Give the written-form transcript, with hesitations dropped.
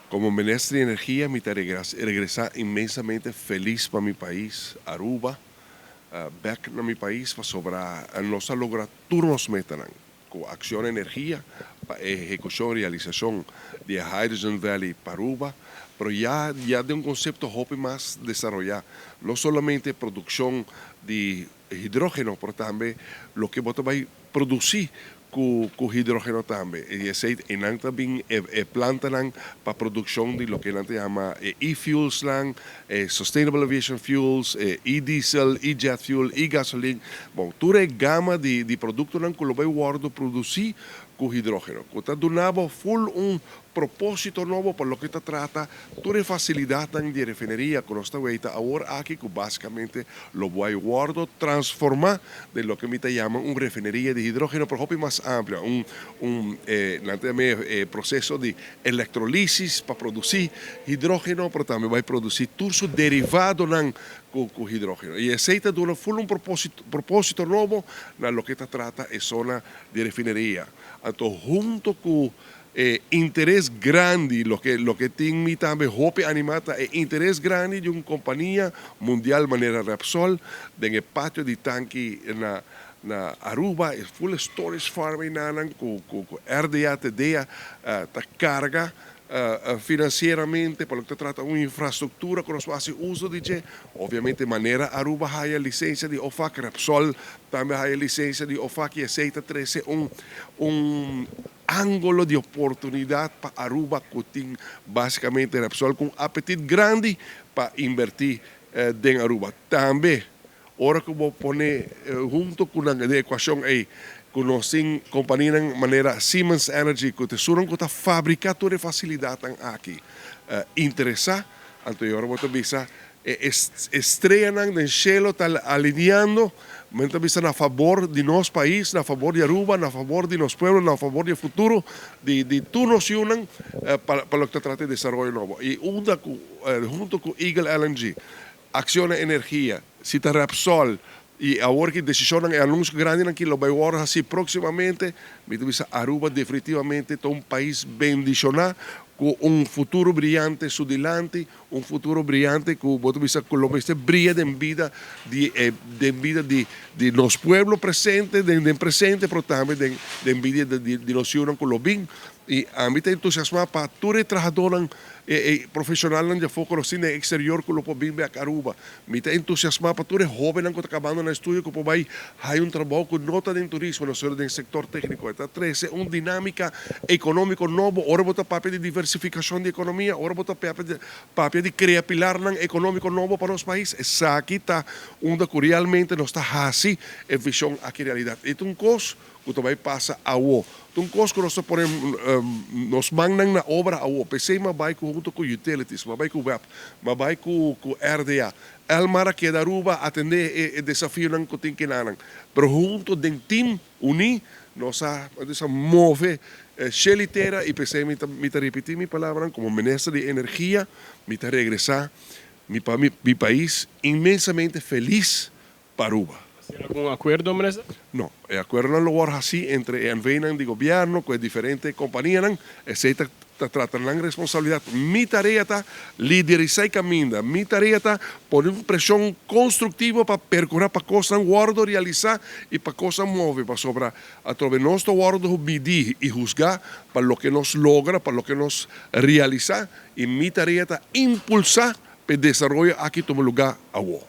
Como minister di Energia mi ta regresa inmensamente feliz pa mi pais Aruba, bek na mi pais pasobra nos a logra tur nos metanan cu Acciona Energia pa e ehecucion realisacion di e Hydrogen Valley pa Aruba, pero ya ya den un concepto hopi mas desaroya, no solamente produccion di hidrogeno pero tambe loke bo ta bay produci cu hidrogeno tambe y esey y nan ta bin e plantanan pa produccion di loke nan ta yama e e-fuelsnan, e sustainable aviation fuels, e e-diesel, e-jet fuel, e-gasoline, bon tur e gama di productonan cu lo bay wordo produci cu hidrogeno cu ta duna bo full un Propósito nobo pa loke ta trata tur e fasilidatnan di e refineria ku nos ta weita awor aki ku básikamente lo bo a wòrdu transformá den loke mi ta yama un refineria di hidrógeno pero hopi mas amplio, un un nan ta yama e proseso di elektrolisis pa produsí hidrógeno pero tambe bai produsí tur su derivadonan ku ku hidrógeno i esei ta duna ful un propósito nobo na loke ta trata e zona di refineria. Anto hunto ku E interes grandi, loke loke tin mi tambe hopi animá ta e interes grandi di un kompania mundial manera Repsol den e patio di tanki na na Aruba, e full storage farm einanan ku ku ku RDA TDA ta karga finansieramente pa loke ta trata un infrastruktura ku nos por hasi uso di dje. Obviamente manera Aruba haya lisensia di OFAC, Repsol tambe haya lisensia di OFAC i esei ta trese un un Angulo di oportunidad pa Aruba cu tin basicamente Repsol cu un apetit grandi pa inverti den Aruba. Tambe ora cu bo pone hunto cu nan den ecuacion ey cu nos tin companianan manera Siemens Energy cu ta esunnan cu ta fabrica tur e facilidadnan aki interesa, anto e ora bo ta bisa E estreanan den shelo ta alineando, men ta bisa na fabor di nos pais, na fabor di Aruba, na fabor di nos pueblo, na fabor di e futuro di di tur nos yunan pa pa loke ta trata e desaroyo nobo. I unda ku hunto ku Eagle LNG, Acciona Energia, si ta Repsol i awor ki desishonnan e anunsio grandinan ki lo bai wòrdu hasi próksimamente, mi ta bisa Aruba definitivamente ta un pais bendishoná ku un futuro briyante su dilanti. Un futuro briyante ku bo ta bisa ku lo mester briya den bida di e den bida di di nos pueblo presente den den presente pero tambe den den bida di di nos yunan ku lo bin i ami ta entusiasmá pa tur e trahadónan e e profeshonalnan di afó ku nos tin den eksterior ku lo por bin bek Aruba. Mi ta entusiasmá pa tur e hóbennan ku ta kabando nan estudio ku por bai haña un trabou ku no ta den turismo, no solo den sektor tékniko. E ta trese un dinámika ekonómiko nobo. Ora bo ta papia di diversifikashon di ekonomia, ora bo ta papia di krea pilarnan ekonómiko nobo pa nos pais, esaki ta unda ku realmente nos ta hasi e vishon aki realidat. E ta un kos ku ta bai pasa awo. Ta un kos ku nos ta pone nos mannan na obra awo. P'esei m'a bai ku hunto ku Utilities, m'a bai ku web, m'a bai ku ku RDA. Elmar a keda Aruba atendé e e desafionan ku tin kinanan. Pero hunto den team uní nos a nos a move shel i tera i p'esei mi ta mi ta ripití mi palabranan komo minister di energia mi ta regresá mi pa mi pais inmensamente felis pa Aruba. Tin algun akuerdo, minister? No. E akuerdonan lo wòrdu hasí entre e NVnan di gobièrnu ku e diferente kompanianan. Esei ta ta trata nan responsabilidat. Mi tarea ta liderisá e kaminda. Mi tarea ta pone un preshon konstruktivo pa perkurá pa kosnan wòrdu realisá i pa kosnan move, pasobra atrobe nos ta wòrdu midí i husgá pa loke nos logra, pa loke nos realisá i mi tarea ta impulsá pa e desaroyo aki tuma lugá awor.